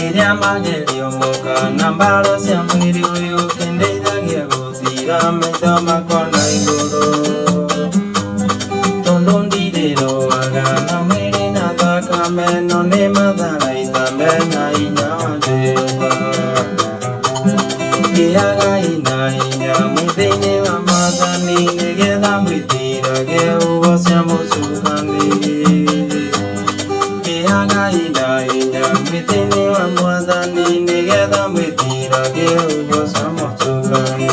Rĩrĩa magerio moka na mbara cia mwĩrĩ ũyũ, kĩndeithagia gũtira maitho makwa na igũrũ. Tondũ ndirĩrũaga na mwĩrĩ na thakame, no nĩ matharaita mena hinya wa Jehova. Gĩagai na hinya mwĩ thĩinĩ wa Mwathani, nĩgetha mwĩtirage ũgo cia mũcukani. Gĩagai na hinya mwĩ thĩinĩ wa Mwathani, nĩgetha mwĩtirage ũgo cia mũcukani.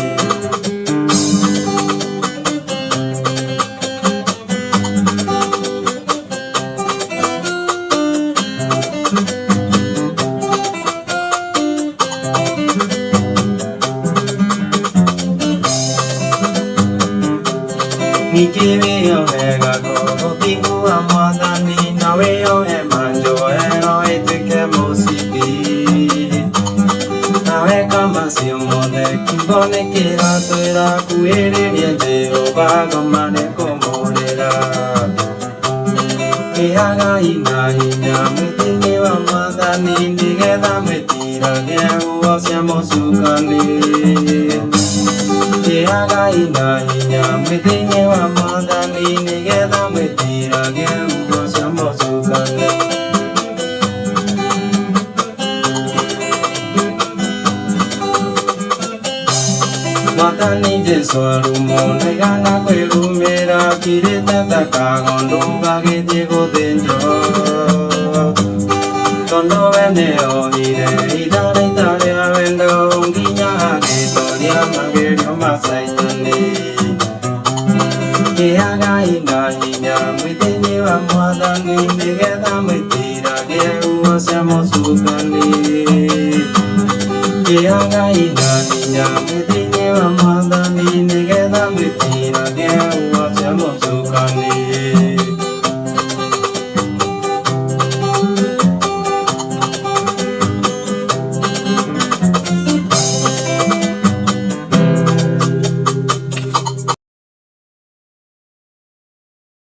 Ningĩ wĩyohe gako ũthingu wa Mwathani, na wĩyohe manjoero ĩtuĩke mũcibi. Nawe kamacio mothe kiugo nĩkĩratwĩra kuhĩrĩria Jehova ngoma nĩkũmũrĩra. Gĩagai na hinya mwĩ thĩinĩ wa Mwathani, nĩgetha mwĩtirage huho cia mũcukani. Gĩagai na hinya mwĩ thĩinĩ wa Mwathani, nĩgetha mwĩtirage huho cia mũcukani. Mwathani Jesũ arumwo ndaigana kwĩrumĩra, akirĩte ta kagondu gagĩthiĩ gũthĩnjwo. Tondũ we nĩoire itharaita rĩa wendo nginya agĩtoria magerio ma Caitani. Gĩagai na hinya mwĩ thĩinĩ wa Mwathani, nĩgetha mwĩtirage huho cia mũcukani. Gĩagai na hinya mwĩ thĩinĩ wa Mwathani, nĩgetha mwĩtirage